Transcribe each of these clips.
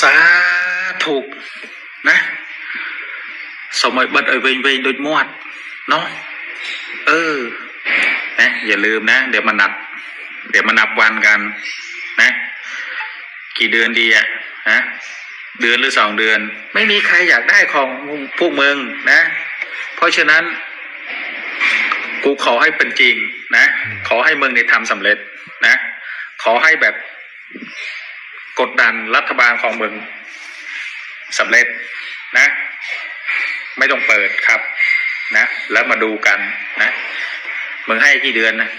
ສາທຸນະ ສະໄໝບັດໄອເວັງເວັງໂດຍໝວດເນາະ. ເອີ ນະ ຢ່າລືມນະ ດຽວມານັບ ດຽວມານັບວັນກັນນະ ກີ່ເດືອນດີອະ ຮະ ເດືອນຫຼືສອງເດືອນ. ໄມ່ມີໃຄຢາກໄດ້ຂອງພວກມຶງນະ ເພາະສະນັ້ນ ກູຂໍໃຫ້ເປັນຈິງນະ ຂໍໃຫ້ມຶງໄດ້ທຳສຳເລັດນະ ຂໍໃຫ້ແບບ ກົດດັນລັດຖະບານຂອງມຶງສຳເລັດນະ ໄມ່ຕ້ອງເປີດຄັບນະ ແລ້ວມາດູກັນນະ ມຶງໃຫ້ກີ່ເດືອນນະ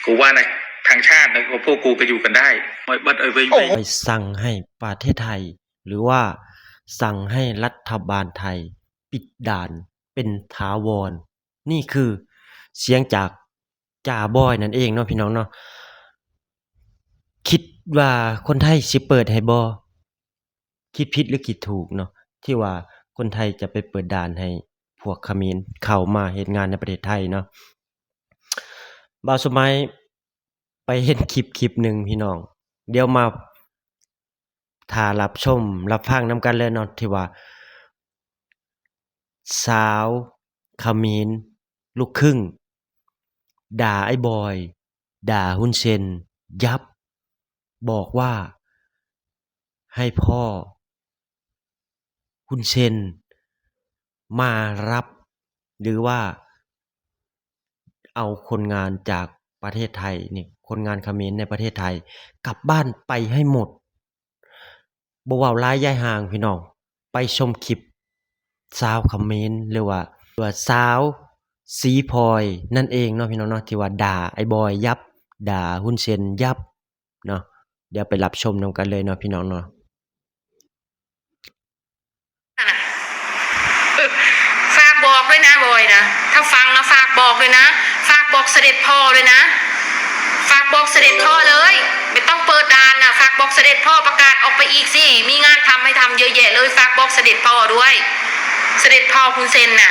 ກູວ່ານະ ທັງຊາດນະ ພວກກູກະຢູ່ກັນໄດ້. ໄປສັ່ງໃຫ້ປະເທດໄທ ຫຼືວ່າສັ່ງໃຫ້ລັດຖະບານໄທປິດດ່ານເປັນຖາວອນ. ນີ້ຄືສຽງຈາກຈ່າບອຍນັ້ນເອງເນາະ ພີ່ນ້ອງເນາະ. ຄິດວ່າຄົນໄທຊິເປີດໃຫ້ບໍ່? ຄິດຜິດຫຼືຄິດຖືກເນາະ ທີ່ວ່າຄົນໄທຈະໄປເປີດດ່ານໃຫ້ພວກຂະເໝນເຂົ້າມາເຮັດງານໃນປະເທດໄທເນາະ. ບ່າວສົມໝາຍໄປເຫັນຄລິບຄລິບໜຶ່ງ ພີ່ນ້ອງ ດຽວມາຖ້າຮັບຊົມຮັບຟັງນຳກັນເລີຍເນາະ ທີ່ວ່າ ຊາວຂະເໝນລູກຄຶ່ງ ດ່າໄອ້ບອຍ ດ່າຮຸນເຊນ ຢັບ ບອກວ່າໃຫ້ພໍ່ຮຸນເຊນມາຮັບ ຫຼືວ່າເອົາຄົນງານຈາກປະເທດໄທນີ້ ຄົນງານຂະເໝນໃນປະເທດໄທ ກັບບ້ານໄປໃຫ້ໝົດ. ບໍ່ເວົ້າຫຼາຍຢາຍຫ່າງ ພີ່ນ້ອງ ໄປຊົມຄລິບຊາວຂະເໝນ ຫຼືວ່າ ຫຼືວ່າສາວສີພອຍນັ້ນເອງເນາະ ພີ່ນ້ອງເນາະ ທີ່ວ່າດ່າໄອ້ບອຍຢັບ ດ່າຮຸນເຊນຢັບເນາະ. ດຽວໄປຮັບຊົມນຳກັນເລີຍເນາະ ພີ່ນ້ອງເນາະ. ເອີ ຝາກບອກດ້ວຍນະ ບອຍນະ ຖ້າຟັງນະ ຝາກບອກດ້ວຍນະ ຝາກບອກສະເດັດພໍ່ດ້ວຍນະ ຝາກບອກສະເດັດພໍ່ເລີຍ ບໍ່ຕ້ອງເປີດດ່ານນະ ຝາກບອກສະເດັດພໍ່ ປະກາດອອກໄປອີກຊິ ມີງານທຳໃຫ້ທຳເຍອະແຍະເລີຍ ຝາກບອກສະເດັດພໍ່ດ້ວຍ ສະເດັດພໍ່ຮຸນເຊນນະ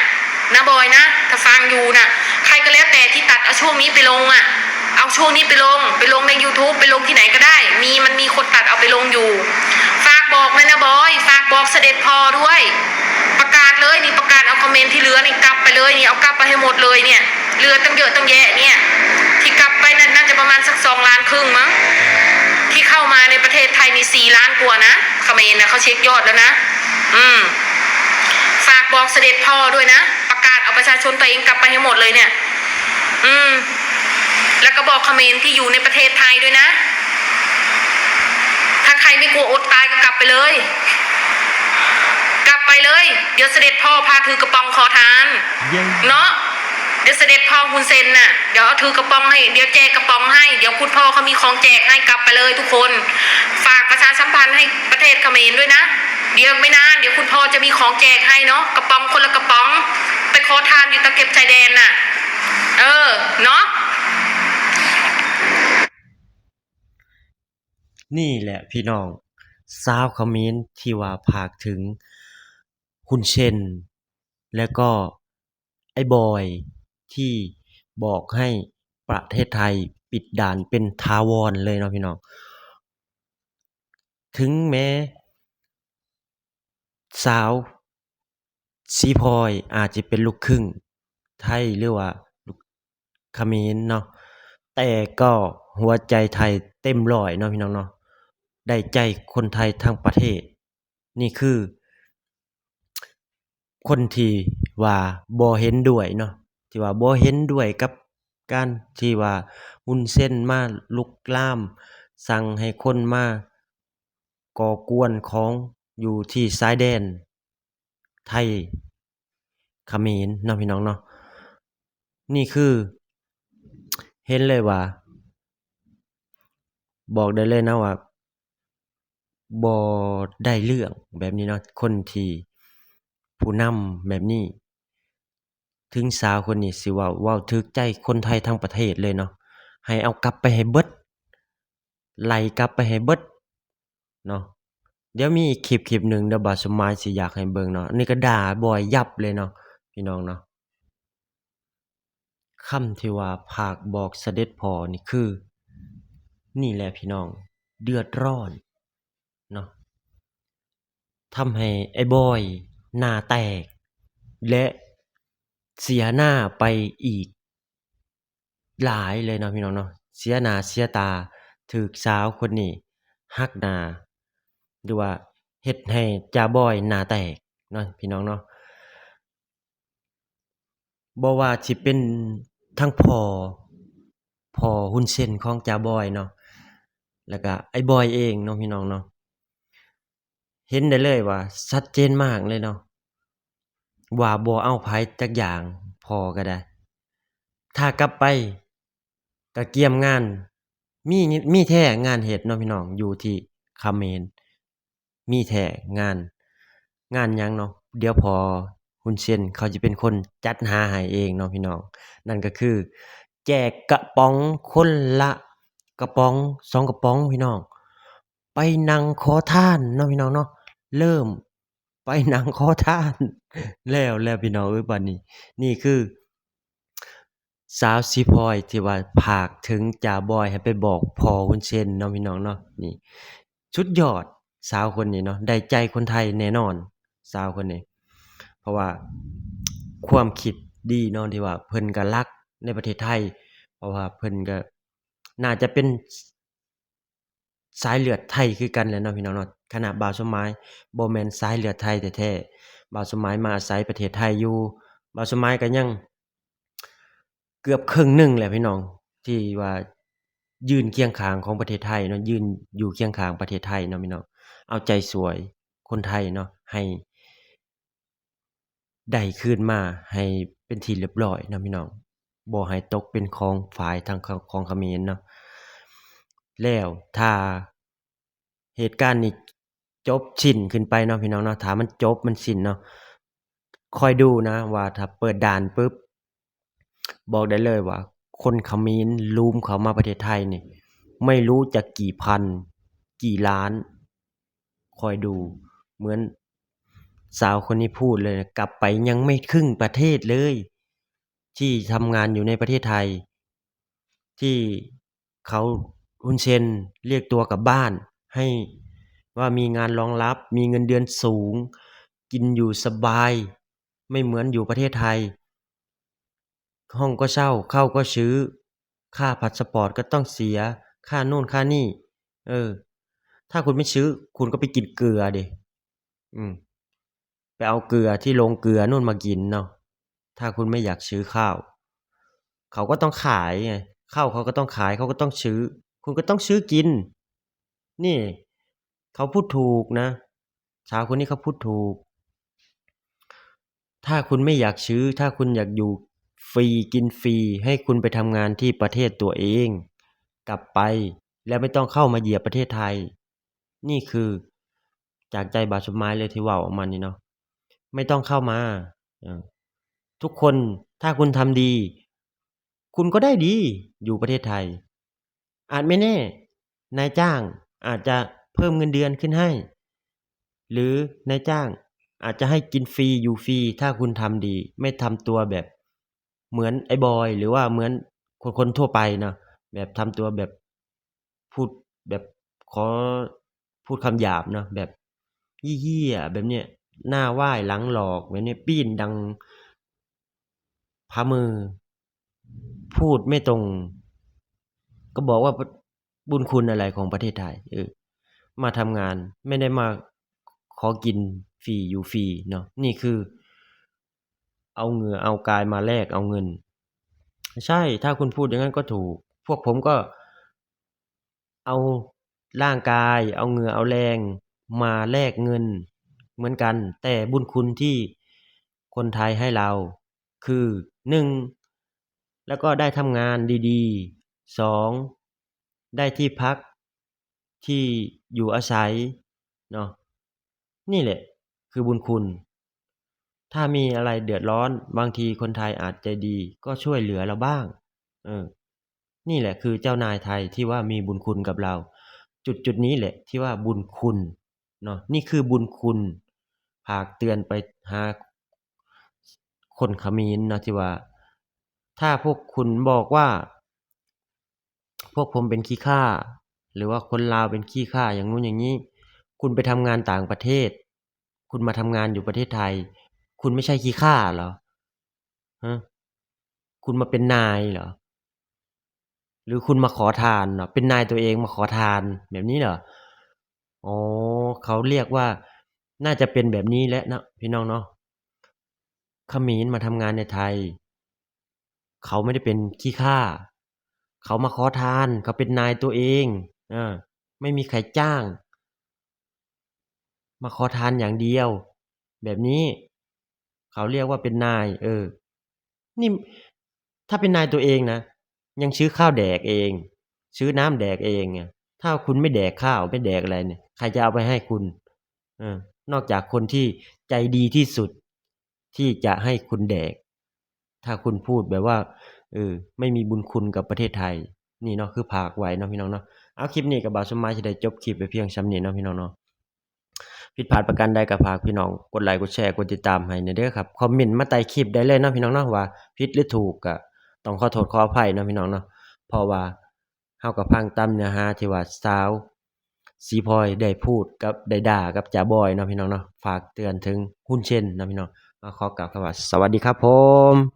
ນະບອຍນະ ຖ້າຟັງຢູ່ນະ ໃຜກໍແລ້ວແຕ່ທີ່ຕັດເອົາຊ່ວງນີ້ໄປລົງອະ ເອົາຊ່ວງນີ້ໄປລົງ ໄປລົງໃນຢູທູບ ໄປລົງທີ່ໃດກໍໄດ້ ມີ ມັນມີຄົນຕັດເອົາໄປລົງຢູ່ ຝາກບອກແມ່ນນະບອຍ ຝາກບອກສະເດັດພໍ່ດ້ວຍ ປະກາດເລີຍນີ້ ປະກາດເອົາຄອມເມັນທີ່ເຫຼືອນີ້ກັບໄປເລີຍນີ້ ເອົາກັບໄປໃຫ້ໝົດເລີຍເນຍ ເຫຼືອຕັ້ງເຍອະຕັ້ງແຍະເນຍ ທີ່ກັບໄປນັ້ນໜ້າຈະປະມານສັກສອງລ້ານຄຶ່ງມັ້ງ ທີ່ເຂົ້າມາໃນປະເທດໄທນີ້ສີ່ລ້ານກວ່ານະ ຂະເໝນນະ ເຂົາເຊັກຍອດແລ້ວນະ ອືມ ຝາກບອກສະເດັດພໍ່ດ້ວຍນະ ປະກາດເອົາປະຊາຊົນຕົວເອງກັບໄປໃຫ້ໝົດເລີຍເນຍ ອືມ ແລ້ວກໍບອກຂະເໝນທີ່ຢູ່ໃນປະເທດໄທດ້ວຍນະ ຖ້າໃຄໄມ່ກົວອົດຕາຍກໍກັບໄປເລີຍ ກັບໄປເລີຍ ດຽວສະເດັດພໍ່ພາຖືກະປ໋ອງຂໍທານເນາະ ດຽວສະເດັດພໍ່ຮຸນເຊນນະ ດຽວເອົາຖືກະປ໋ອງໃຫ້ ດຽວແຈກກະປ໋ອງໃຫ້ ດຽວຄຸນພໍ່ເຂົາມີຂອງແຈກໃຫ້ ກັບໄປເລີຍທຸກຄົນ ຝາກປະຊາສຳພັນໃຫ້ປະເທດຂະເໝນດ້ວຍນະ ດຽວໄມ່ນານ ດຽວຄຸນພໍ່ຈະມີຂອງແຈກໃຫ້ເນາະ ກະປ໋ອງຄົນລະກະປ໋ອງ ໄປຂໍທານຢູ່ຕາເກັບຊາຍແດນນະ ເອີ ເນາະ. ນີ້ແຫຼະພີ່ນ້ອງ ຊາວຂະເໝນທີ່ວ່າຝາກເຖິງຮຸນເຊນ ແລະກໍໄອ້ບອຍ ທີ່ບອກໃຫ້ປະເທດໄທປິດດ່ານເປັນຖາວອນເລີຍເນາະພີ່ນ້ອງ. ເຖິງແມ້ຊາວສີພອຍອາດຈະເປັນລູກຄຶ່ງໄທ ຫຼືວ່າລູກຂະເໝນເນາະ ແຕ່ກໍຫົວໃຈໄທເຕັມຮ້ອຍເນາະພີ່ນ້ອງເນາະ ໄດ້ໃຈຄົນໄທທັງປະເທດ. ນີ້ຄືຄົນທີ່ວ່າບໍ່ເຫັນດ້ວຍເນາະ ທີ່ວ່າບໍ່ເຫັນດ້ວຍກັບການທີ່ວ່າຮຸນເຊນມາລຸກລາມ ສັ່ງໃຫ້ຄົນມາກໍ່ກວນຂອງຢູ່ທີ່ຊາຍແດນໄທຂະເໝນເນາະ ພີ່ນ້ອງເນາະ. ນີ້ຄືເຫັນເລີຍວ່າ ບອກໄດ້ເລີຍນະວ່າ ບໍ່ໄດ້ເລື່ອງແບບນີ້ເນາະ ຄົນທີ່ຜູ້ນຳແບບນີ້ ເຖິງສາວຄົນນີ້ຊິເວົ້າ ເວົ້າຖືກໃຈຄົນໄທທັງປະເທດເລີຍເນາະ ໃຫ້ເອົາກັບໄປໃຫ້ເບິດ ໄລ່ກັບໄປໃຫ້ເບິດເນາະ. ດຽວມີອີກຄລິບ ຄລິບໜຶ່ງ ດຽວບ່າວສົມໝາຍຊິຢາກໃຫ້ເບິ່ງເນາະ ອັນນີ້ກໍດ່າບອຍຍັບເລີຍເນາະ ພີ່ນ້ອງເນາະ. ຄຳທີ່ວ່າຝາກບອກສະເດັດພໍ່ນີ້ຄື ນີ້ແຫຼະພີ່ນ້ອງ ເດືອດຮ້ອນເນາະ ທຳໃຫ້ອ້າຍບອຍໜ້າແຕກ ແລະ ເສຍໜ້າໄປອີກຫຼາຍເລີຍເນາະພີ່ນ້ອງເນາະ, ເສຍໜ້າເສຍຕາ ຖືກສາວຄົນນີ້ຫັກໜ້າ ຫຼືວ່າເຮັດໃຫ້ຈ່າບອຍໜ້າແຕກເນາະພີ່ນ້ອງເນາະ. ບໍ່ວ່າຊິເປັນທັງພໍ່ ພໍ່ຮຸນເຊນຂອງຈ່າບອຍເນາະ ແລ້ວກະອ້າຍບອຍເອງເນາະພີ່ນ້ອງເນາະ, ເຫັນໄດ້ເລີຍວ່າຊັດເຈນມາກເລີຍເນາະ ວ່າບໍ່ເອົາໃຜຈັກຢ່າງ, ພໍ່ກໍໄດ້ ຖ້າກັບໄປກໍກຽມງານ ມີ ມີແທ້ງານເຮັດເນາະພີ່ນ້ອງ ຢູ່ທີ່ຂະເໝນ. ມີແທ້ງານ ງານຫຍັງເນາະ ດຽວພໍ່ຮຸນເຊນເຂົາຈະເປັນຄົນຈັດຫາໃຫ້ເອງເນາະພີ່ນ້ອງ. ນັ້ນກໍຄືແຈກກະປ໋ອງຄົນລະກະປ໋ອງ ສອງກະປ໋ອງພີ່ນ້ອງ, ໄປນັ່ງຂໍທານເນາະພີ່ນ້ອງເນາະ. ເລີ່ມໄປນັ່ງຂໍທານ ແລ້ວ ແລ້ວພີ່ນ້ອງເອີຍ ບາດນີ້ ນີ້ຄື ສາວຊີພອຍທີ່ວ່າຝາກເຖິງຈ່າບອຍໃຫ້ໄປບອກພໍ່ຮຸນເຊນເນາະພີ່ນ້ອງເນາະ. ນີ້ສຸດຍອດ ສາວຄົນນີ້ເນາະ ໄດ້ໃຈຄົນໄທແນ່ນອນ ສາວຄົນນີ້ ເພາະວ່າຄວາມຄິດດີເນາະ ທີ່ວ່າເພິ່ນກໍຮັກໃນປະເທດໄທ ເພາະວ່າເພິ່ນກໍໜ້າຈະເປັນ ສາຍເລືອດໄທຄືກັນແຫຼະເນາະພີ່ນ້ອງເນາະ. ຂະນະບ່າວສົມໝາຍບໍ່ແມ່ນສາຍເລືອດໄທແທ້ໆ, ບ່າວສົມໝາຍມາອາໄສປະເທດໄທຢູ່, ບ່າວສົມໝາຍກໍຍັງເກືອບເຄິ່ງໜຶ່ງແຫຼະພີ່ນ້ອງ ທີ່ວ່າຢືນຄຽງຂ້າງຂອງປະເທດໄທເນາະ, ຢືນຢູ່ຄຽງຂ້າງປະເທດໄທເນາະພີ່ນ້ອງ, ເອົາໃຈຊ່ວຍຄົນໄທເນາະ ໃຫ້ ໄດ້ຄືນມາໃຫ້ເປັນທີ່ລຽບຮ້ອຍເນາະພີ່ນ້ອງ, ບໍ່ໃຫ້ຕົກເປັນຂອງຝ່າຍທາງຂອງຂະເໝນເນາະ. ແລ້ວຖ້າເຫດການນີ້ຈົບສິ້ນຂຶ້ນໄປເນາະພີ່ນ້ອງເນາະ, ຖ້າມັນຈົບມັນສິ້ນເນາະ, ຄອຍດູນະວ່າຖ້າເປີດດ່ານປຶບ ບອກໄດ້ເລີຍວ່າຄົນຂະເໝນລູມເຂົ້າມາປະເທດໄທນີ້ ໄມ່ຮູ້ຈັກກີ່ພັນ ກີ່ລ້ານ. ຄອຍດູ ເໝືອນສາວຄົນນີ້ພູດເລີຍນະ, ກັບໄປຍັງໄມ່ຄຶ່ງປະເທດເລີຍ ທີ່ທຳງານຢູ່ໃນປະເທດໄທ ທີ່ເຂົາ ຮຸນເຊນ ຮຽກຕົວກັບບ້ານ ໃຫ້ວ່າມີງານລອງຮັບ ມີເງິນເດືອນສູງ ກິນຢູ່ສະບາຍ ໄມ່ເໝືອນຢູ່ປະເທດໄທ. ຫ້ອງກໍເຊົ່າ ເຂົ້າກໍຊື້ ຄ່າພາສະປອດກໍຕ້ອງເສຍ ຄ່າໂນ່ນຄ່ານີ້. ເອີ ຖ້າຄຸນໄມ່ຊື້ ຄຸນກໍໄປກິນເກືອເດ. ອືມ ໄປເອົາເກືອທີ່ໂລງເກືອໂນ່ນມາກິນເນາະ ຖ້າຄຸນໄມ່ຢາກຊື້ເຂົ້າ. ເຂົາກໍຕ້ອງຂາຍໄງ ເຂົ້າເຂົາກໍຕ້ອງຂາຍ ເຂົາກໍຕ້ອງຊື້ ຄຸນກໍຕ້ອງຊື້ກິນ. ນີ້ເຂົາພູດຖືກນະ ສາວຄົນນີ້ເຂົາພູດຖືກ. ຖ້າຄຸນໄມ່ຢາກຊື້ ຖ້າຄຸນຢາກຢູ່ຟຣີກິນຟຣີ ໃຫ້ຄຸນໄປທຳງານທີ່ປະເທດຕົວເອງ ກັບໄປ ແລະ ໄມ່ຕ້ອງເຂົ້າມາຢຽບປະເທດໄທ. ນີ້ຄືຈາກໃຈບ່າວສົມໝາຍເລີຍທີ່ເວົ້າອອກມານີ້ເນາະ, ໄມ່ຕ້ອງເຂົ້າມາ. ເອີ ທຸກຄົນ ຖ້າຄຸນທຳດີ ຄຸນກໍໄດ້ດີຢູ່ປະເທດໄທ. ອາດແມ່ນແນ່ ນາຍຈ້າງອາດຈະເພີ່ມເງິນເດືອນຂຶ້ນໃຫ້ ຫຼື ນາຍຈ້າງອາດຈະໃຫ້ກິນຟຣີຢູ່ຟຣີ ຖ້າຄຸນທຳດີ ໄມ່ທຳຕົວແບບເໝືອນໄອ້ບອຍ ຫຼືວ່າເໝືອນຄົນໆທົ່ວໄປເນາະ, ແບບທຳຕົວແບບ ພູດແບບ ຂໍ ພູດຄຳຫຍາບເນາະ ແບບເຫ້ຍໆແບບເນີ້ຍ ໜ້າຫວ້າຍຫຼັງຫຼອກແບບນີ້ ປີ້ນດັງພາມື ພູດໄມ່ຕົງ ກໍບອກວ່າບຸນຄຸນອະໄລຂອງປະເທດໄທ ເອີ ມາທຳງານ ແມ່ນໄດ້ມາຂໍກິນຟຣີຢູ່ຟຣີເນາະ. ນີ້ຄືເອົາເຫື່ອເອົາກາຍມາແລກເອົາເງິນ. ໃຊ່ ຖ້າຄຸນພູດຢ່າງນັ້ນກໍຖືກ. ພວກຜົມກໍ ເອົາຮ່າງກາຍ ເອົາເຫື່ອເອົາແຮງມາແລກເງິນເໝືອນກັນ, ແຕ່ບຸນຄຸນທີ່ຄົນໄທໃຫ້ລາວຄື ໜຶ່ງ ແລ້ວກໍໄດ້ທຳງານດີໆ, ສອງ ໄດ້ທີ່ພັກທີ່ຢູ່ອາໄສເນາະ, ນີ້ແຫຼະຄືບຸນຄຸນ. ຖ້າມີອະໄລເດືອດຮ້ອນ ບາງທີຄົນໄທອາດໃຈດີກໍຊ່ວຍເຫຼືອລາວບ້າງ. ເອີ ນີ້ແຫຼະຄືເຈົ້ານາຍໄທທີ່ວ່າມີບຸນຄຸນກັບລາວ. ຈຸດໆນີ້ແຫຼະທີ່ວ່າບຸນຄຸນເນາະ, ນີ້ຄືບຸນຄຸນ. ຝາກເຕືອນໄປຫາຄົນຂະເໝນເນາະ ທີ່ວ່າ ຖ້າພວກຄຸນບອກວ່າ ພວກຜົມເປັນຂີ້ຂ້າ ຫຼືວ່າຄົນລາວເປັນຂີ້ຂ້າ ຢ່າງງູ້ນຢ່າງນີ້, ຄຸນໄປທຳງານຕ່າງປະເທດ คุณมาทำงานอยู่ประเทศไทย คุณไม่ใช่ขี้ข้าเหรอ ฮะ คุณมาเป็นนายเหรอ หรือคุณมาขอทานเหรอ เป็นนายตัวเองมาขอทานแบบนี้เหรอ อ๋อ เขาเรียกว่า น่าจะเป็นแบบนี้แหละเนาะพี่น้องเนาะ เขมรมาทำงานในไทย เขาไม่ได้เป็นขี้ข้า เขามาขอทาน เขาเป็นนายตัวเอง อ่า ไม่มีใครจ้าง มาขอทานอย่างเดียว แบบนี้ เขาเรียกว่าเป็นนาย เออ นี่ ถ้าเป็นนายตัวเองนะ ยังซื้อข้าวแดกเอง ซื้อน้ำแดกเองอะ ถ้าคุณไม่แดกข้าว ไม่แดกอะไรเนี่ย ใครจะเอาไปให้คุณ เออ นอกจากคนที่ใจดีที่สุด ที่จะให้คุณแดก ถ้าคุณพูดแบบว่า เออ ไม่มีบุญคุณกับประเทศไทย นี่เนาะ คือฝากไว้เนาะพี่น้องเนาะ เอา คลิปนี้ก็บ่าวสมหมายสิได้จบคลิปไว้เพียงส่ำนี้เนาะพี่น้องเนาะ ผิดพลาดประการใดก็ฝากพี่น้องกดไลก์ กดแชร์ กดติดตามให้แหน่เด้อครับ คอมเมนต์มาใต้คลิปได้เลยเนาะพี่น้องเนาะ ว่าผิดหรือถูก ก็ต้องขอโทษขออภัยเนาะพี่น้องเนาะ เพราะว่าเฮาก็ฟังตามเนื้อหาที่ว่าสาวสีพลอยได้พูดกับ ได้ด่ากับจ๋าบอยเนาะพี่น้องเนาะ ฝากเตือนถึงฮุนเซนเนาะพี่น้อง ก็ขอกล่าวคำว่าสวัสดีครับผม